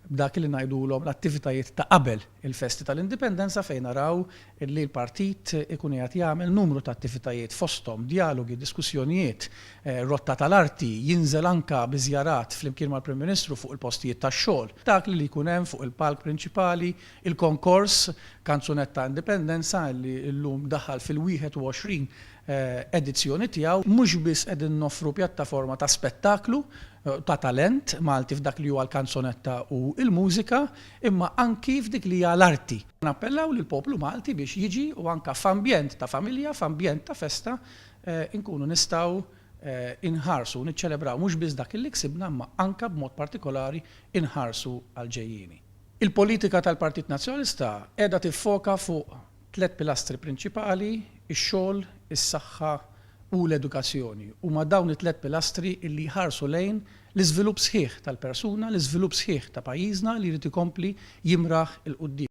b'dak li ngħidulhom l-attivitajiet ta' qabel il-festi tal-Indipendenza fejn naraw li l-partit ikun qiegħed jagħmel numru ta' attivitajiet fosthom djalogi, diskussjonijiet, rotta tal-arti, jinżel anke bi żjarat flimkien mal-Prim Ministru fuq il-postijiet tax-xogħol. Dak li jkun hemm fuq il-palk prinċipali, il-konkors Kanzunetta Indipendenza li llum daħal fil-21 edizzjoni tiegħu. Mhux biss qegħdin noffru pjattaforma ta' spettaklu, ta' talent Malti f'dak li huwa l-kanzunetta u l-mużika, imma anki f'dik li hija l-arti. Nappellaw lill-poplu Malti biex jiġi u anke f'ambjent ta' familja, f'ambjent ta' festa, inkunu nistgħu inħarsu u niċċelebraw mhux biss dak li ksibna imma anke b'mod partikolari inħarsu għall-ġejjieni. Il-politika tal-Partit Nazzjonalista qiegħda tiffoka fuq tlett pilastri prinċipali, ix-xogħol, is-saħħa u l-edukazzjoni. Huma dawn it-tlett pilastri li jħarsu lejn l-iżvilupp sħiħ tal-persuna, l-iżvilupp sħiħ ta' pajjiżna li jrid ikompli jimraħ 'il quddiem.